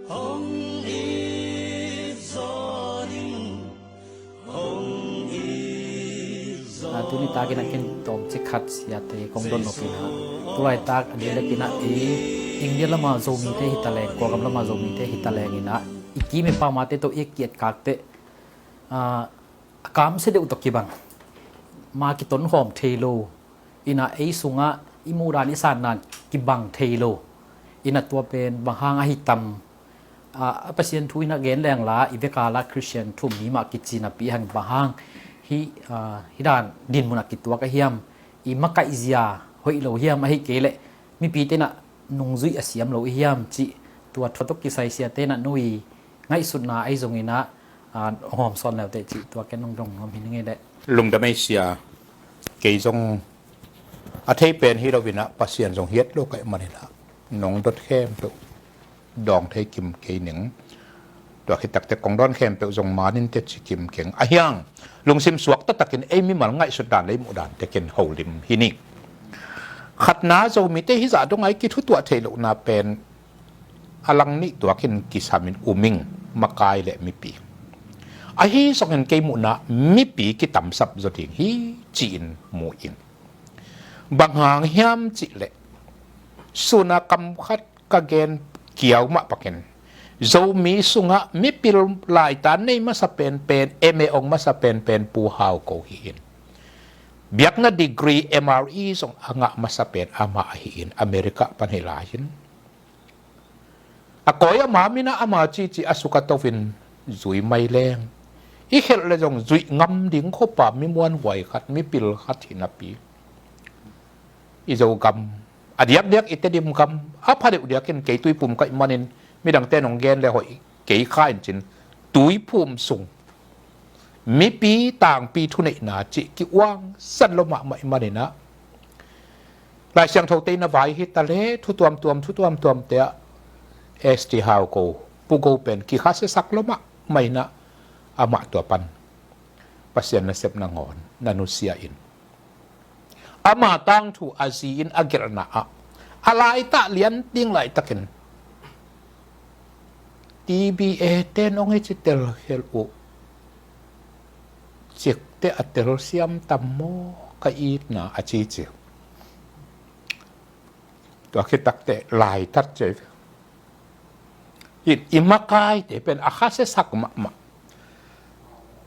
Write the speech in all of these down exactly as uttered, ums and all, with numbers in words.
Hong it zaw ning, hong it zaw. Ah, tuni takin a ken tawmcik khat siate kong dot nop in ah, tulaitak a dingdek in ah, i India lama Zomite hi taleng, Kawlgam lama Zomite hi taleng in ah, i kim i pamte tawh i kiat kakte, ah, a kamsia deuh tawh kibang, ma kiton hawm thei lo, in ah ei sungah i muhdan i sandan kibang thei lo, in ah tua pen bang hang ahi tam? Ah, a Pasian thu in ah gen leng la, i vekal ah Khristian thu mi mah kici napi hang bang hang hih, ah, hih dan dinmun ah kituak a hiam? I makaihzia hoih lo hiam, ahi kei leh mipite in ah nungzuih a siam lo i hiam cih, tua thu tawh kisai siate in ah no i ngaihsutna ahi zongin ah, ah, hong hawm sawn leuteh cih tua ken nong dong nuam hi ning ei leh. Lungdam ei sia, kei zong a thei pen hi lo in ah, Pasian zong hiat lo ka hih manin ah, nong dot khempeuh dawng thei kim kei ning. Tua khit takte kong dawn khempeuh zong man in teci kim keng. A hiang, lungsim suak taktakin ei mimal ngaihsut dan leh i muh dan tekin holim hi ni. Khatna, Zomite hih zah dong a i kithutuah theih lohna pen a lang nih tuakin kisam in um ing, makai leh mipi. Ahi zongin kei muhna mipi kitamsap zaw ding hi ci-in mu ing. Bang hang hiam cih leh, sun a kam khat ka gen kiau mah pakin, Zomi sungah mipil laita nei masa penpen, M A ong masa penpen Pu Hau Ko hi in. Biakna degree M R E zong a ngah masa pen amah ahi in, America pan hi lai in. A kawi a ma min ah ama cici a suk a to in zui mai leng, i khelh leh zong zuih ngam ding khop a mi muanhuai khat, mipil khat hi napi, i Zogam, a diakdiak i Tedim gam, a pha deuh diakin kei Tuiphum ka hih manin midangte nong gen leh hoih kei kha in cin, Tuiphum sung mipi tangpi thuneihna cih ki-uangsan lo mahmah i hih manin ah, Lai Siangthote in a vai hi ta leh, thu tuamtuam, thu tuamtuamte ah S T Hau Ko, Pu Go pen kikhasiasak lo mahmah in ah, amah tua pan Pasian nasep nangawn na nusia in, ama tangthu a zi in a gelhna ah, a laitah lian ding laitakin, T B A te nong hi ci tel khel uh, cikteh a telsiam tam maw ka itna, a cici. Tua khit takte laitat cia i, i makaite pen a khasiasak mahmah.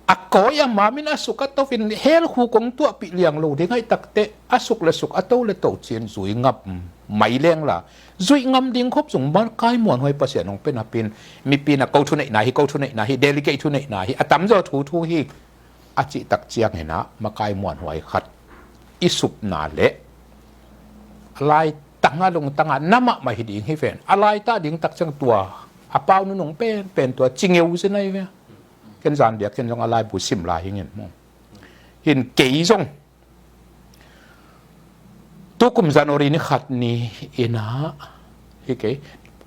A kawi a ma min a suk a to in hell khu kong tuahpih liang lo ding ahih takte, a suk leh suk, a to leh to ci-in zui ngam mai leng la, zuih ngam ding khop zong makai muanhuai Pasian hong pia napi in, mipi in ah ko thuneihna hi, ko thuneihna hi, delegate thuneihna hi, a tamzaw thu thu hi, a cih tak ciangin ah makai muanhuai khat i supna leh, a laitang a lungtang a na mahmah hi ding hi ven. A laitah ding tak ciang tua a pau nunung penpen tua ci ngeu zen ahi ve. Ken zan diakin zong a laibu sim lai hi ing. Hin kei zong tu kum January ni khat ni in ah, hi kei,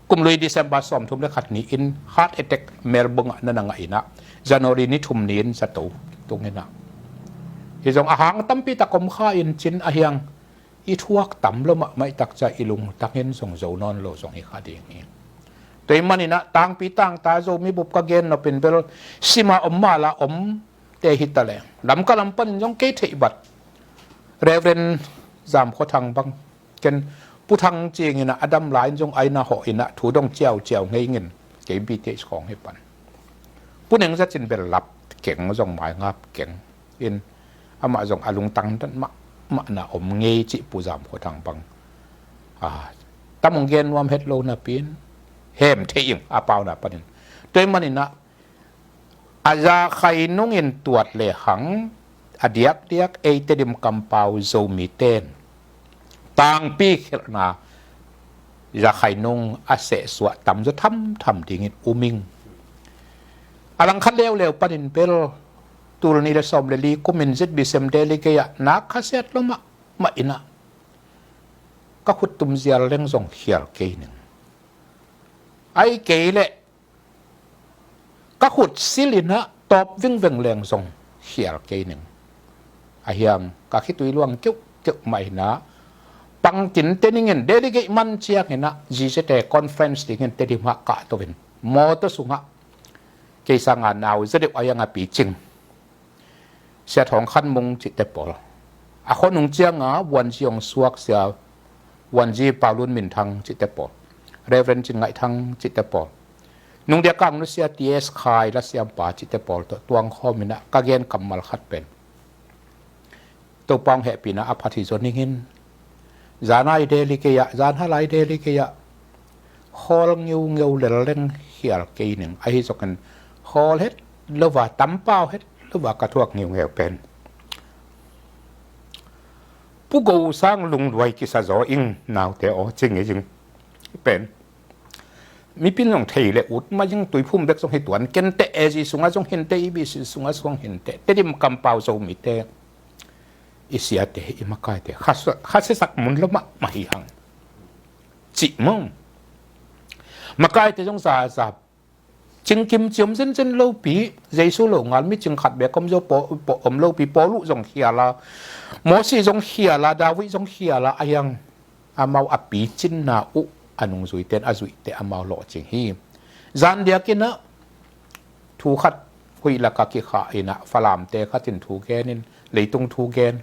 kum lui December sawmthum leh khat ni in heart attack Melbourne ah na na ngah in ah, January ni thum ni in zato tung in ah, hi zong a hang tampi tak om kha in cin, a hiang i thuak tam lo mahmah i tak cia i lungtang in zong zo nawn lo zong hi kha ding hi. Tua ahih manin ah tangpi tangta Zomi bup ka gen nop in bel, sim a om, mal a om te hi ta leh, Lamka lam panin zong kei theih bat Reverend Zam Khua Thang bang, ken Pu Thang ciangin ah a dam lai in zong a inn ah hawh in ah thu dong ciauciau ngei ing, kei B T H khawng hi pan. Pu Neng Za Cin bel lap keng, zong maingap keng in, amah zong a lungtang dan mahmah na om ngei cih Pu Zam Khua Thang bang, ah, tam hong gen nuam het lo napi in, hem thei ing a pauna panin. Tua ahih manin ah, a za khai nung in tuat lehang, a diakdiak ei Tedim kampau Zomite in tangpi khelhna za khai nung a sehsuah tamzaw thamtham dingin um ing. A langkhat leuleu panin bel, tul nih leh sawm leh li kum in Z B C M delegate ah nak khasiat lo mahmah in ah, ka khut tum zial leng zong khial kei ning. Ahih kei leh ka khut sil in ah tawp vingveng leng zong khial kei ning. A hiang, ka khitui luang keuhkeuh mah in ah, pangtin te ning in, delegate man ciangin ah, Z Z A conference dingin Tedim ah kah to in, mawtaw sungah kei sanga nau za deuh a iang a picing Sia Thawng Khan Mung cihte pawl, a khonung cianga vuanzi hong suak Sia vuanzi Paulun Min Thang cihte pawl, Reverend Cin Ngaih Thang cihte pawl, nungdia kang nusia T S Khai la siampa cihte pawl tawh tuangkhawm inah ka gen kammal khat pen Topa hong hehpihna a phat hi zaw ningin, zan a i del hi kei ah, zan hal a i del hi kei ah, khawl ngeungeu lelleng khial kei ning. Ahi zongin khawl het lova, tampau het lova ka thuak ngeungeu pen Pu Go sang lungduai kisa zaw ing, naute aw, ci ngei ing pen. Mipin zong thei le ut mah zing, Tuiphum bek zong hi tuan kenteh, A G sungah zong hinteh, E B C sungah zong hinteh, Tedim kampau Zomite, i siate, i makaite kha, khasiasak mun lo mahmah hi hang. Cih mong. Makaite zong zaza, cingkim ciom zenzen lopi, Jesu lo ngal mi cing khat bek om zo, po, po, om lopi, Paul uh zong khial a, Mosi zong khial a, David zong khial a, a hiang amau a picinna uh a nungzuite in a zuihte amau lawhcing hi. Zan diakinah thu khat huih lakah kikhah inah Falamte khatin thu genin, leitung thu gen.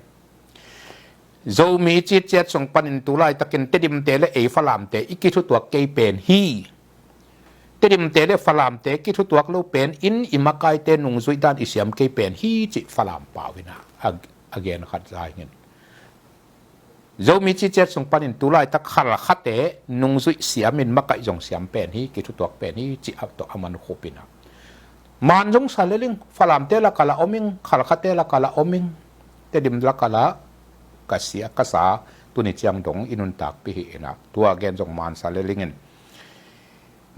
Zomi citciat sung panin tulaitakin Tedimte le ei Falamte i kithutuak kei pen hi. Tedimte le Falamte kithutuak lo pen in i makaite nungzuih dan i siam kei pen hi, cih Falam pau inah a, a gen khat za ingin. Zomi citciat sung panin tulaitak Khalkhate nungzuih siamin makaih zong siam pen hi, kithutuak pen hi, cih a tawh a man khup inah. Maan zong sa lel ing, Falamte lakah la om ing, Khalkhate lakah la om ing, Tedim lakah la ka sia, ka sa, tuni ciang dong i nuntakpih hi inah, tua gen zong maan sa lel ingin.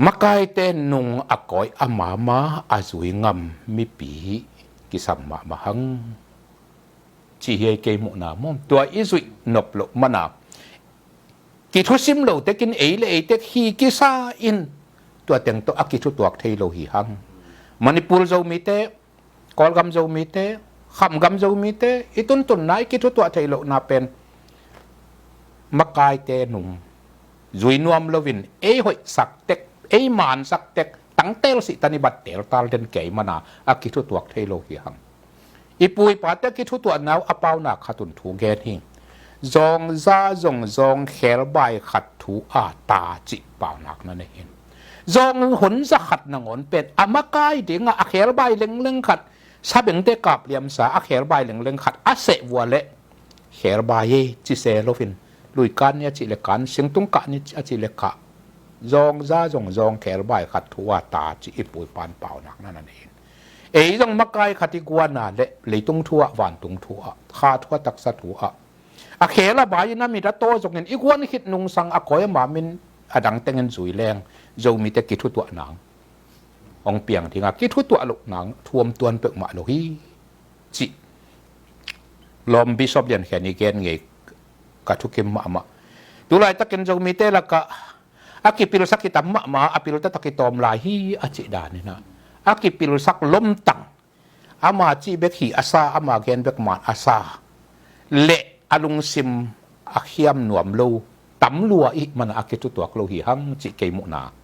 Makaite nung a kawi a mama a zui ngam mipi kisam mahmah hang. Ci hi ei kei muhna maw. Tua i zuih nop loh mana kithusim lo tekin ei le ei tek hi kisa in tua teng tawh a kithutuak thei lo hi hang. Manipur Zomite, Kawlgam Zomite, Khamgam Zomite, i tuntunna i kithutuah thei lohna pen makaite nung zui nuam loin ei hoihsak tek, ei mansak tek, tangtel sihtan i bat teltal den kei mana a kithutuak thei lo hi hang. I pu i pate kithutuahna uh a paunak khat un thu gen hi. Zawngza zong zawng khelbai khat thu a ta cih paunak na nei hi. Zawng hunza khat nangawn pen a makai dingah a khelbai lengleng khat, sabengte kapliamsa a khelbai lengleng khat a seh vua le khelbai ei ci se loin, lui kan ni a cih le kan, singtung kah ni a cih le kah, zawngza zong zawng khelbai khat thu a ta cih i pu i pan paunak na na nei hi. Ei zong makai khat i guana le leitung thu ah, vantung thu ah, kha thu ah, taksa thu ah, a khel a bai in a mit a taw zongin i guan khit nungsang a kawi a mamin a dang tengin zui leng Zomite kithutuah nang hong piang dingah, kithutuah loh nang thu om tuan peuhmah lo hi, cih lawm Bishop Lian Khen i gen ngei ka thukim mahmah. Tulaitakin Zomite lakah a kipilsak i tam mahmah, a pil taktak i tawm lai hi a cih dan inah, a kipilsak lomtang, ama cih bek hi a sa, ama gen bek man a sa le a lungsim a khiam nuam lo tam lua i hih mana a kithutuak lo hi hang, cih kei muhna.